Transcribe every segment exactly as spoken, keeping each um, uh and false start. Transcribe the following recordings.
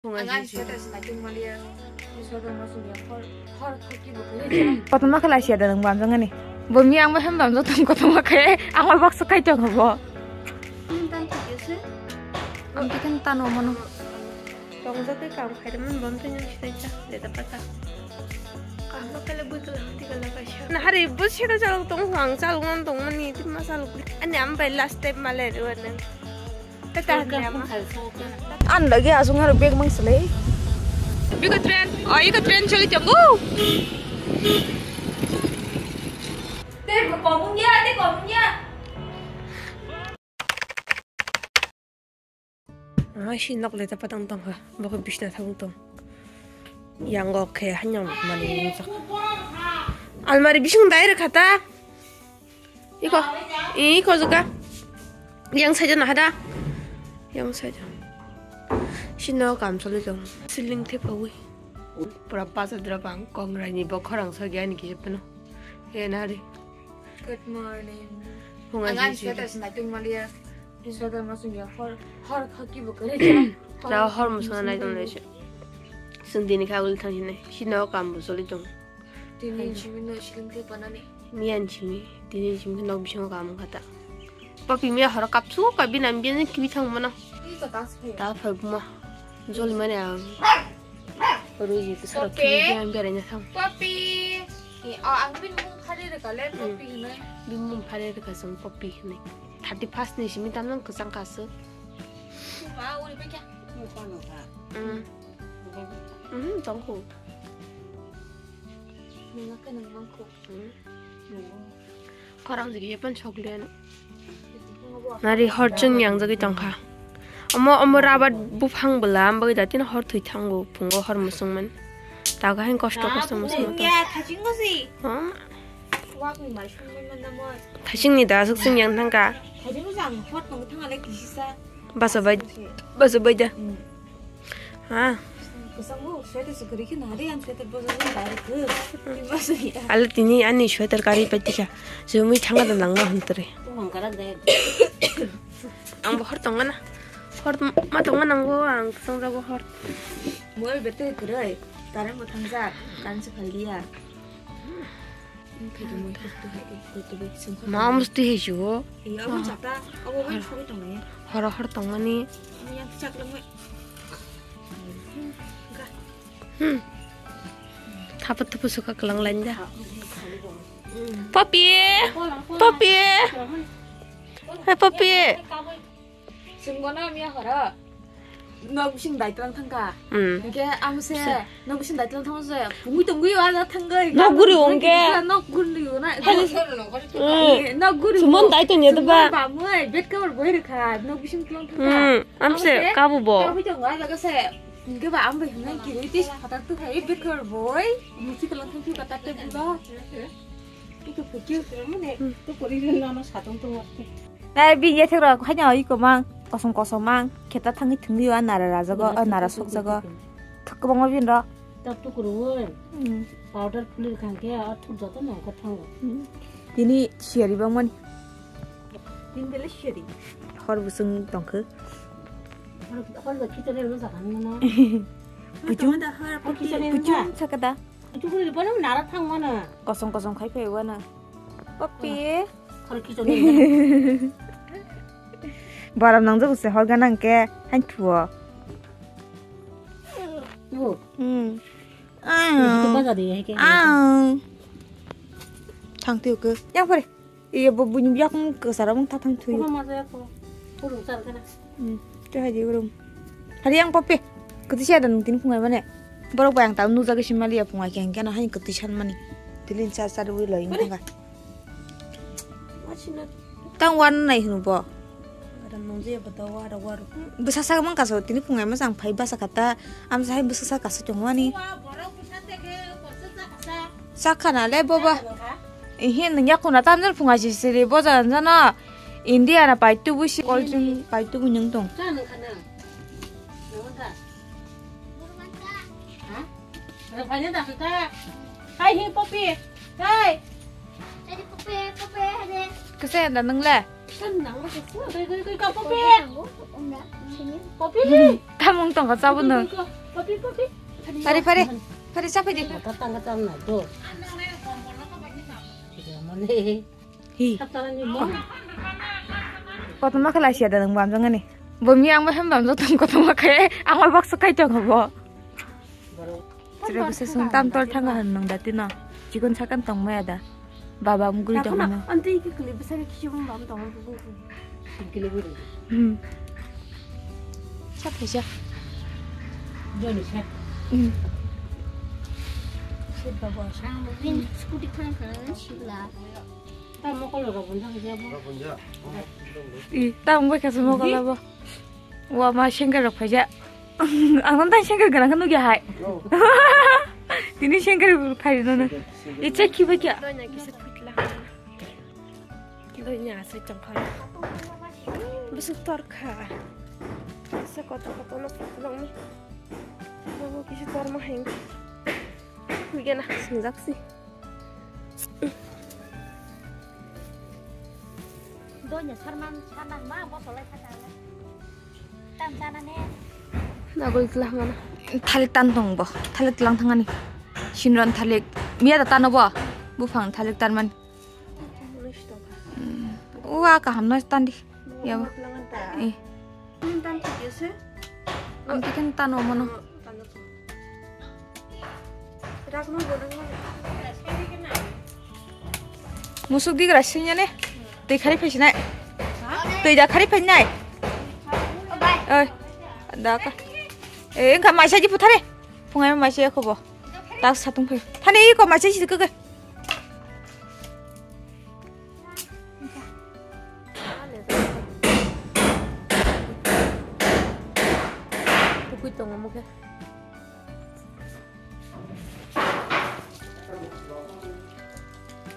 Ang ani status naitung maliya. Kotorma khe laisiya da nang bamjang ani. Bo mi ang bo hem bamjak tong kotorma khe ang bo baksa kai tong bo. Ang tang khe se. Ang tikan tano mano. Tong jate kam khai de mon bam tang yang sitai cha de da pata. Kahma kale bui kala hati kala kaisa. Na hari bus seta chalok tong ang chalok nan tong mani ti ma chalok. Ani am bai last time male re wana. Tata hanya ma. An lagi asung haro bag mang selai. Biko train. Oh, iko train choli tongo. Te komunya, te komunya. Ah, si nok le tapa tang tong ha. Boko bisna thang tong. Yang go khe hanyang mani ni tak. Almari bising dai re khata. Iko, iko juga. Yang saja nah ada. Yang saja. Sino kam soli tong. Siling te pawi. Pura pasa dra bang kong rai ni bokhorang so gyan ki pano. He na re. Good morning. Ang ani status naitung maliya. Sweater masung ya hor hor khaki bo kare. Ra hor musung nai tong le se. Sung dini kha ul thang hinai. Sino kam bo soli tong. Tini simi no siling te panani. Miyan simi, tini simi nok bisingo kam khata. Papi miya horo kapsu ka binam biyan kibi thang mana. Iko tas phe. Ta phai buma. Joli mane ang. Rui ke sara Papi. Kibi biyan biyan thang. Papi. Eh, oh, ang bin mung phari re kale Papi hinai. Bin mung phari re kasung Papi hinai. Thirty first ni simi tamnang kesang kasu. Ba uri pe kya? Hmm. Hmm, tongku. Nungak ke nang mangku. Khorang jigi hepan chocolate. Nari hor chwng yang jagwi tongkha. Omo, omo rabat buphang bwla, am bagwi datin hor thwi thango, phungo hor musungman. Taga hain kosto kosto musung. Ya, thaching gosi. Hom. Wak ni mai sung mai man da moi. Thaching ni da suk sing yang thangka. Thaching gosi ang hor tong thang ale kisisa. Basa bai, basa bai da. Hmm. Ha. Kusang bu, sweater se kuri khe nari ang sweater boja jang direct ke. Ni basa ya. Ale tini ani sweater kari pai tikha. Jumui thanga da nang ma huntre. Tu hang kara de. Ang bo hor tong mana. Hor ma tong mana ang bo ang kusang jago hor. Mobile battery krai. Current bo thangjak. Current se phal dia. Ma musti he shu. Iya, abo chata, abo bai sugwi tongnai. Horo hor tongmani. Yang chak lamai. Hmm. Thapa thupu suka kelang lain da. Papi, Papi, hai Papi. Sungbono miya horo. Nok bising dai tlang thangka. Hmm. Hingke amo se nok bising dai tlang thangma se pungwi tongwi o ala thangwi. Nok guri ongke. Nok guri o na. Hali. Eh, nok guri. Sumon dai tong ya ba. Ba mui bed cover boi rikha nok bising tlang thangka. Hmm. Am se kabu bo. Kabu tong ala ga se. Hingke ba am bai hwnai kiri tis phatar tu khai bed cover boi. Musi tlang thangki kata te bulo. Ito pukir mane to pori no no satong tong waste. Nai bini yathek rok haino iko mang, kosom kosom mang, kheta thangwi thwngwi o nara rajago, o nara sokjago. Thwk kwbangma bini rok. Tab tukurung o. Hmm. Powder phuli khangkhe a thuk joto nangkha thango. Hmm. Tini siyari bangmani. Tini bele siyari. Hor bwswng tongkhe. Hor, hor ba khichari rwjak hamya no. Buchung, buchung sakada. Chukuri bono nara thang mano. Kosong kosong khai phai wana. Papi. Khoro khichoni. Baram nang jago se hor ganang ke hain thuo. Wo. Hmm. Itu baja de ya ke. Ah. Thang tiu ke. Yang pare. Iya bo buini yakung kesara mung tathang thuyo. Kuma maza ya ko. Kurung sar kana. Hmm. Te hai di urum. Hari yang Papi. Kuti sia dan tin phungai mane. Borok bayang tam nujagwi simali ya phungai keng kena hai kuti san mani. Tilin sar sar wi loi thangka. Masina. Tang wan nai hunu bo. Ada nungje ya bata wara wara. Bwsa sa mang kaso tini phungai ma sang phai basa kata. Am sa hai bwsa sa kaso chongwani. Sakha na le boba. Ihin nung yakuna tamjal phunga si siri boja jana. India na pai tu busi kol jung pai tu bunyung tong. Hai hi Papi. Hai. Kese da nung le. Papi. Mung tongkha chabwno. Pari, pari, pari, chapai di. Mata tangka cham nai do. Hi. Kotorma khe laisiya da nwng bamjak nani. Bo mi ang bai hem bamjak tong kotorma khe ang bai baksa kai tong bo. Chwrai bwsa swng tam tor thanga hwn nwng da tino. Chikon sakan tong maya da. Baba mugri tong no. Ante iki kili bwsa khe kisi bum bam tong. Hmm. Sat kaisa. Joni sat. Hmm. Sat baba. Ang bo bin scooty khang khang sibla. Tamo kolo rok bunja khe bo. I, tamo bai kasa mo kolo bo. Wa ma sengker rok phaija. Ang non ta sengker gana kanu gya hai. Tini sengker phai no. I check ki ba kya? Donya kisa phitla. Donya asa changkha. Busuk tor kha. Sa koto koto no phitla ni. Bo kisa tor ma heng. Gana singjak si. Donya sarman sarman ma bosolai kha. Tam chana ne. Nagoi kla mana. Thalik tan tong bo. Thalik tlang thangani. Sinron thalik. Miya da tano bo. Buphang thalik tan man. Uwa kaham no tan di. Ya bo. Eh. Tan thik ase. Ang tiken tano mono. Musuk digra singya ne. Tei khari phai sinai. Tei da khari phai nai. Oi. Da ka. Eh, engka maisa ji puthare. Phungai maisa ya khobo. Tak satung phai. Thane iko maisa ji keke. Tukui tongo mokhe.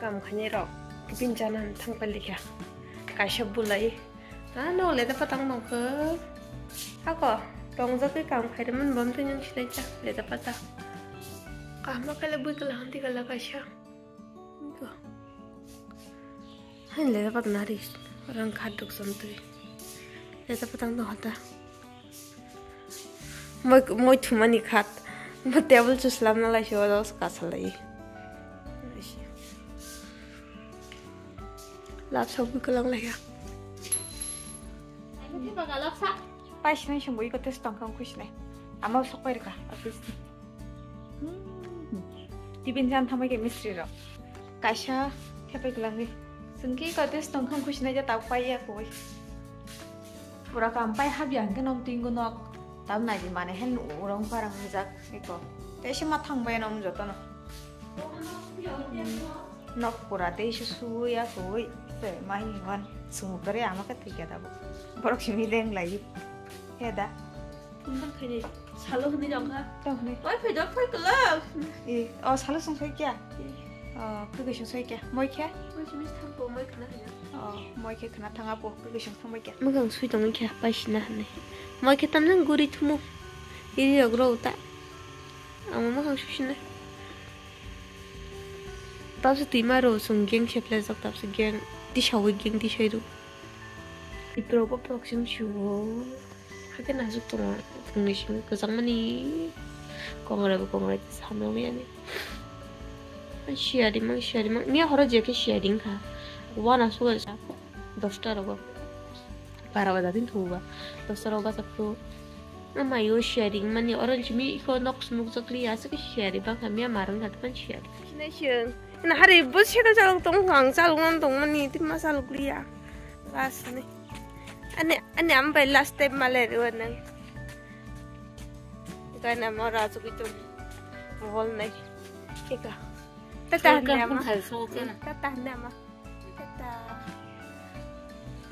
Kam khainai rok tiffin chana thang pali kha. Kaisa bulai. Ah, no leda patang nongkhe. Hako, tongjagwi kam khairwmani bom twi nung sinai cha leda pata. Kahma khaile bui kala hanti kala kaisa. Go. Hain leda patang nari. Rang khat duk sam twi. Leda patang no hata. Moi, moi thumani khat. Mo table chu slamna lai se, o kasalai. Lapsa bui kalang lai ya. Paisnai sumbo iko test tong kang khuisnai. Ama sok pai rika office. Hmm. Tiffin jan thamai ke mistri rok. Kaisa khepai kwlangwi. Chwng khe iko test tong kang khuisnai ja tabuk pai ya koi. Pura kam pai habya hwnkhe nom tingo nok. Tam nai di mane hen urong parang jak iko. Tei se ma thang bai nom joto no. Nok pura tei se sui ya sui. Se mai wan sumuk dare ama khe thik ya da bo. Borok simi leng lai. He da. Tungkol khainai salo hwnwi rok kha. Tong hwnwi. Oi, phai dok, phai kwlak. E, o salo song soi kya? E. O, kwkwi song soi kya? Moi khe? Moi simi thampo, moi khna hwnwi. O, moi khe khna thang apo, kwkwi song thang bai kya? Mwkhang sui tongwi khe, pai sina hwnwi. Moi khe tamjang guri thumu. Iri rok rw ta. Ang mwkhang sui sina. Tabse twi ma rw, chwng gang se phlejak, tabse gang. Tisawi gang tisai rw. Iprobo proxim shuo. Hakhe nasuk tongo. Phungni simi kwchangmani kongrai bo kongrai samung yani. Siyari mang siyari mang. Miya horo je khe siyari wngkha. Wana suga sa dosta rogo. Bara baja din thuba. Dosta rogo bachak thu. Amayo siyari mani orange mi iko nok smuk jakli asuk siyari bangkha miya marang hat pan siyari. Sinai siyang. Na hari bo cycle chalok tong ang chalok nan tong mani tin ma chalok liya. Last ni. Ani, ani am bai last time male ruwa nang. Ika na mo rasu kitu. Mobile nai. Ika. Tata ne ama. Tata ne ama. Tata.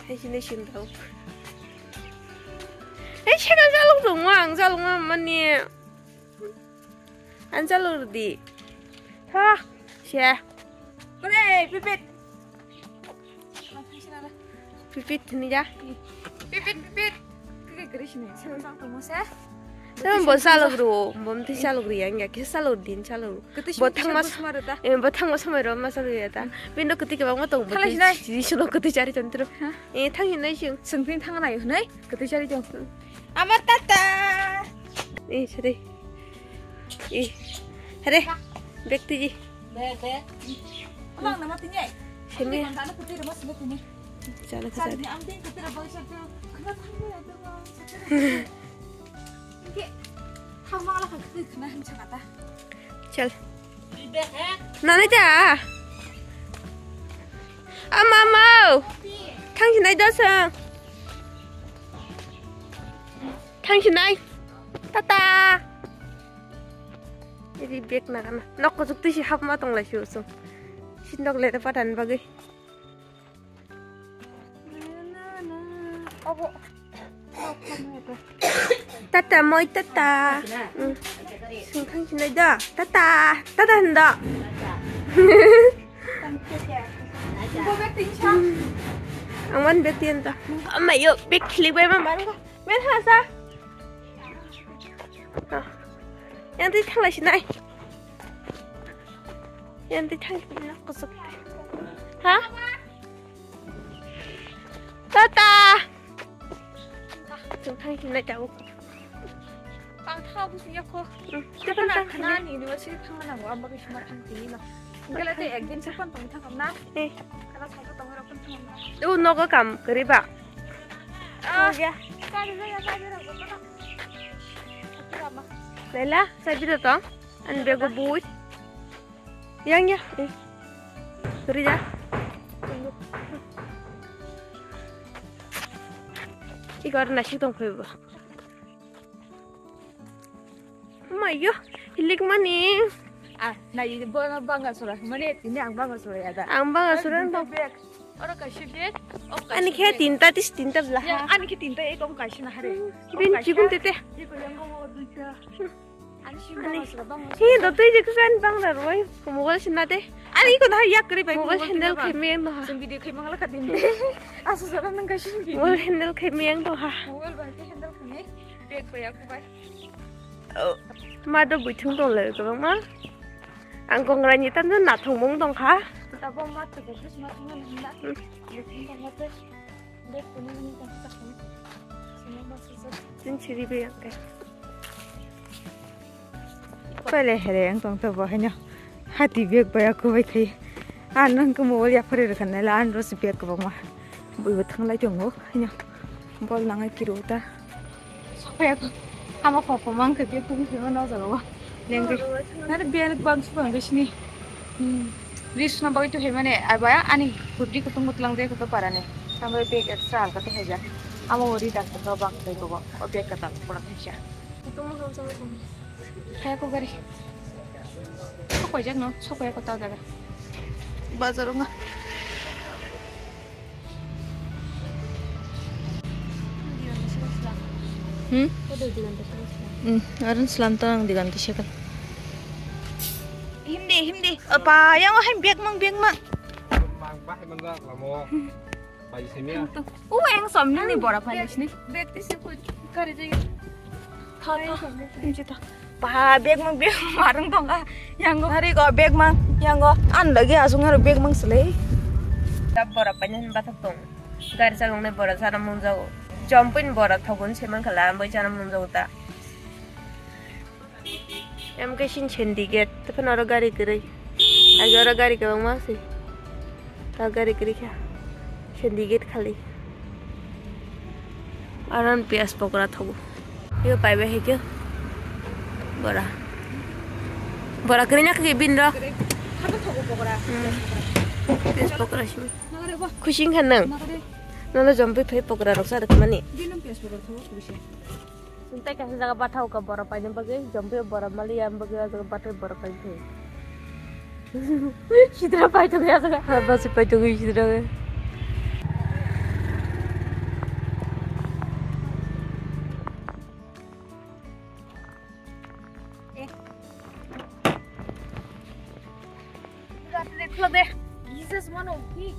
Hai sini sini tau. Eh, cycle chalok tong ang chalok mani. Anjal urdi. Ha, sya. Ore, pipit. Pipit ni ja. Pipit, pipit. Kage gris ni, salo sang tong se. Tama bo salok ru, bom ti salok ri yang ya, kisa salok din salok. Bo thang mas, eh, bo thang mas mai ro mas ru ya ta. Bindo kati ke bang ma tong bo. Thala sinai. Di suno kati chari tantro. Eh, thang hinai sing. Sing pin thang nai hinai, kati chari tong. Ama tata. Eh, sari. Eh, hare. Bag tiji. Be, be. Abang nama tini. Sini. Mana aku tidak masuk tini. Jalan ke sana. Ini ambil kita boy satu. Kenapa kamu ada bang? Oke. Kamu malah aku tidak kena hancar kata. Chal. Nani ja. Ama, ama. Thang sinai da sang. Thang sinai. Tata. Iri bag na kana. Nok kuchuk twi si hapma tong lai si usung. Sindok le patan bagwi. Tata moi tata. Mm. Sungkhang sinai da. Tata. Tata handa. Ang man beti anta. Amayo bek khili bai ma barang ka. Men hasa. Ah. Yang twi thanglai sinai. Yang twi thang sinai kusuk. Ha? Tata. Chwng thang sinai tabuk. Bang tha bu siya ko. Hmm. Tata na khana ni ni wasi thang na ngo amba ke sima thang tini no. Gala te ek din sa kon tong thang na. Eh. Kana sa ko tong ro kon thang na. U nogo kam kari ba. Ah. Ya. Sa de ya sa de ro ko. Laila, sa bi to. An bego bui. Yang ya. Eh. Kari ja. Iko ar nasik tong phai ba. Mayo, hilik mani. Ah, na ini bo banga sura. Mane ini ang banga sura ya da. Ang banga sura ang tong. Bag. Oro kaisa bag. Ani khe tinta tis tinta bla. Ya, ani khe tinta ek om kaisa na hare. Bin chibun tete. Iko yang go duita. Ani hi do twi je kusan bang da roi mobile sin na de. Ani ko da yak kri bai mobile handle khai me no ha. Sing video khai mangala ka din. Asu sara nang ka sing video. Mobile handle khai me ang do ha. Mobile bai ke handle khai me. Bag bai aku bai. Ma do buithung dong le ko ma. Ang kongra ni tan na thong mong dong kha. Ta bo ma to ko ma ma na. Buithung dong ma te. Tin chiri be yang kai. Pale here ang tong to bo haino. Hati bag bai aku bai khai. An nang ko mobile ya phare rwkha nai la an ro si bag ko ma. Bui bo thang lai tongo haino. Bol nangai kiro ta. Sokya ko. Ama papa mang khe bag ko phima no jaga wa. Lengri. Nare bag bang su bang sini. Hmm. Ris na bagwi tu hemane abaya ani hurdi kutung kutlang de kutu parane. Sampai bag extra alka tu heja. Ama ori dak tu bang tu ko. O bag kata pura heja. Kutung mo sama sama. Kaya ko gari. Sokoi jak no, sokoi ko tau daga. Bazar nga. Hmm? Hmm, aron selam tang di ganti sekal. Himdi, himdi. Apa, yang hai bag mang, bag mang. Mang bah mang lah lamo. Pai sini ya. U yang som ni bora pai sini. Bag ti se ko kare jai. Tha, tha. Himji tha. Paha bag mang bag marang tong kha. Yang go hari go bag mang, yang go an lagi asung haro bag mang selai. Tab bora panyan bathak tong. Gari chalong nai bora chana mung jago. Jompin bora thogun se mang khala ambai chana mung jago ta. Em ke sin sendi gate, tekan oro gari kwrwi. Agi oro gari kwbangma se. Ta gari kwrwi kha. Sendi gate khali. Aron piyaj pokora thogo. Yo pai bai hekyo. Bora. Bora kwrwi na khe bin ro. Habo thogo pokora. Hmm. Piyaj pokora simi. Nagare bo. Khusi wngkha nang. Nagare. Nono jompi phai pokora rok sa rwkmani. Bino piyaj pokora thogo khusi. Tei kaisa jaga bathao ka bora paina bagwi, jompi bora mali ya bagwi, o jaga bathai bora paina thai. Sidra paitogwi o jaga. Ha, basi paitogwi sidra. Eh. Khulok de. Jesus mano ki.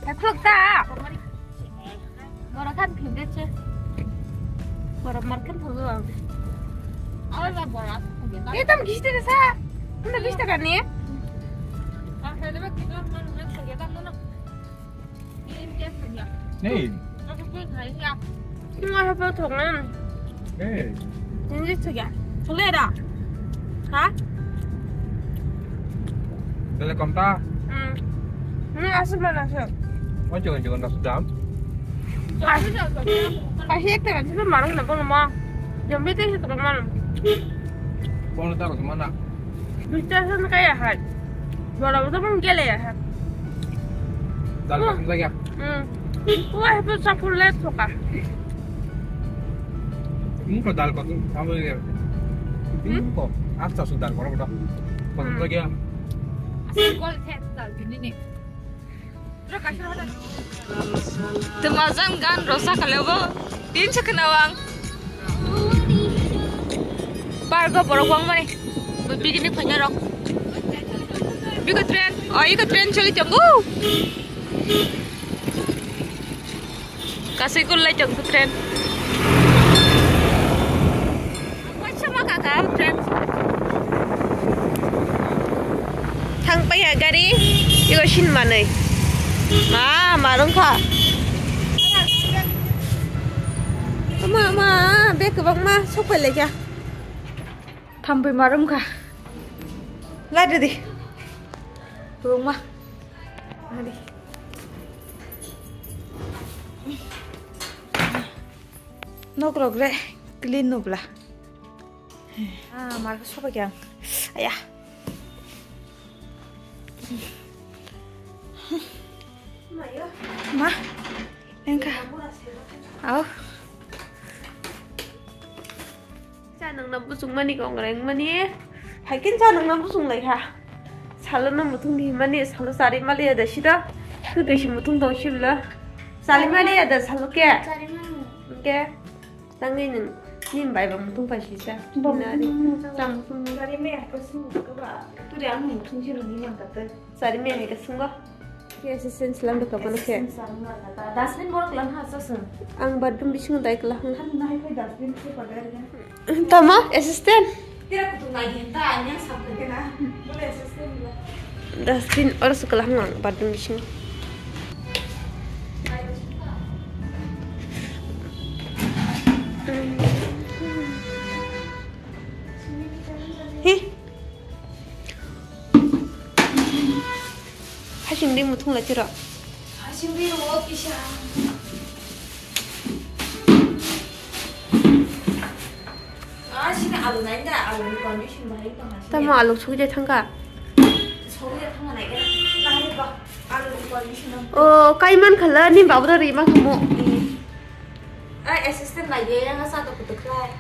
Khulok ta. Bora kan phinde che. Bora mar kan phinde. Aw la bora. Etam giste de sa. Unda giste kan ni? Hey. Ngai hapa thongan. Hey. Ini juga. Boleh dah? Hah? Boleh konta? Hmm. Ini asam mana sih? Oh, jangan, jangan, dah sudah. Kasih ekta kasih mana, mana? Jam berapa sih, teman? Kau tahu ke mana? Duita san kaya hai. Bora bora pun gele ya hai. Dal kasam lagi ya? Hmm. Wah, itu sapul le soka. Ini kok dal kasam sama ya? Ini kok asta su dal bora bora. Kasam lagi ya? Asal gol teh dal ini nih. Temajan gan rosa kalebo tin chakna wang. Pargo borok wang mani. Picnic phanya rok. Biko train. Oh, iko train choli chongo. Kasih kulai chong tu train. Waisa ma kaka train. Thang pai ha gari, iko sin manai. Ma, marung kha. Ma, ma, bek bak ma, sok pai lai kha. Thambai marung kha. Lai di. Bak ma. Adi. Nok rok re clean nubla. Ah, mar ko soba kyang. Aya. Ma, engka. Au. Cha nang na busung mani kong reng mani. Hai kin cha nang na busung lai ha. Salo no muthung di mani, salo sari mali ada sida. Ku desi muthung dong sibla. Sali mali ada salo ke. Sari mali. Ke. Tangwi nwng nini bai bo muthung pai sisa. Bo nari. Muthung. Cham muthung. Sari me ka sung ka ba. Turi ang muthung si runi mang ka te. Sari me ka sung go. Ke assistant slam do ka bono ke. Assistant slam na ka ta. Dustbin borok lan ha sa sung. Ang bathroom bisingo dai kla hang. Han nai kai dustbin ko pa dai na. Tama assistant. Tira kutung lagi henta anyang sabda kena. Boleh assistant juga. Dustbin oro sukala hang bathroom bisingo. Hi. Hasing ding muthung lai tiro. Hasing ding wo kisa. Ah, sini alu nai da, alu ni condition bahai tong ha sini. Tamo alu sugwi thangka? Sugwi thangka nai khe. Nai ba, alu ni condition. Oh, kaiman khala ni babra rima kamo. Eh. Ai, assistant nai ye, yang asa to kutuk khlai.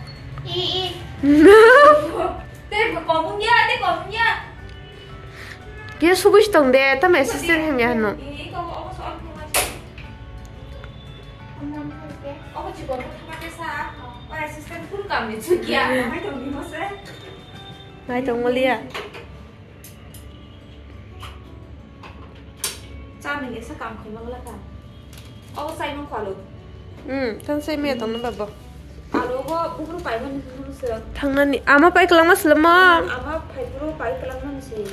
Eh, eh. Tei komung ya, tei komung ya. Kisa sugwi tong de, tamo assistant hem ya hano. Eh, eh, komung, omo so, omo so. Omo chikon ko thama kesa, o assistant full kam ni chukia, mai tong ni mo se. Mai tong mo liya. Chami ni sa kam khoi mang la ka. O sai mang khalo. Hmm, tang sai me tong na babo. Alo go bukru pai man ni se. Thangnani ama pai kwlangma selemo. Ama pai bukru pai kwlangma ni se.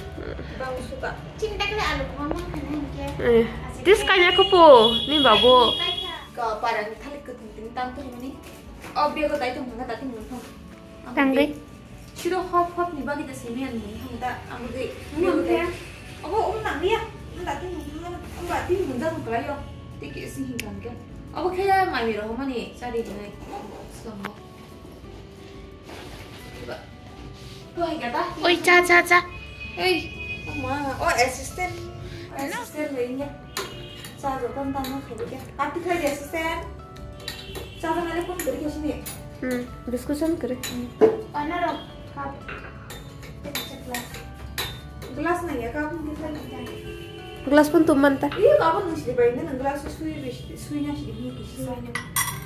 Bang suka. Chinta kle alo khoi mang khana hingke. Eh, tis kanya kopo ni babo. Ka parang thalik kutung ting tang to hini. O bego dai tong hanga dati mung thong. Tangwi. Siro hop hop ni bagwi da simi ang mung thong da. Ang de. Mung thong. Obo um nang ya. Ang dati mung thong. Ang dati mung da mung kalayo. Tiki si hing kan ke. Obo khe mai mi ro mani chari nai. Song. Oi, cha, cha, cha. Ei, ma, o assistant. Assistant le inge. Cha jo kon ta no khali ke. Ati khai assistant. Cha jo nale kon kari ke sini. Hmm, discussion kare. Ana ro. Glass na ya ka kon ke khai. Glass pun tum manta. Iya, ka pun nusi bai ne glass sui sui na sih ini sih.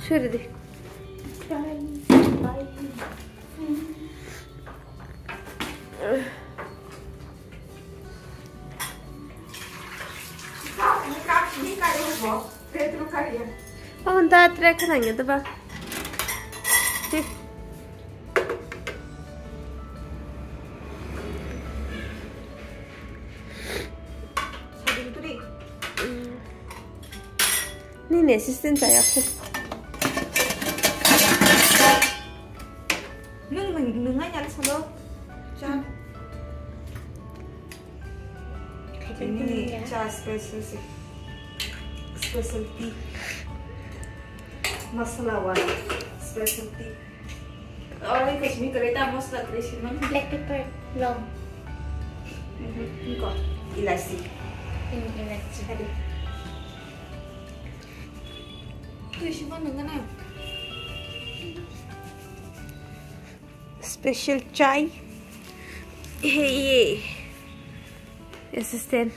Sui di. Abang da trek nang ya, ba. Nini assistant saya aku. Ini cha special si, special tea. Masala wala special tea. Oi, kashmir kare ta masala kare si man. Black pepper, long. Mhm, iko, ilaichi. Ini ilaichi. Hari. Tu isi man nungana. Special chai. Hey, assistant.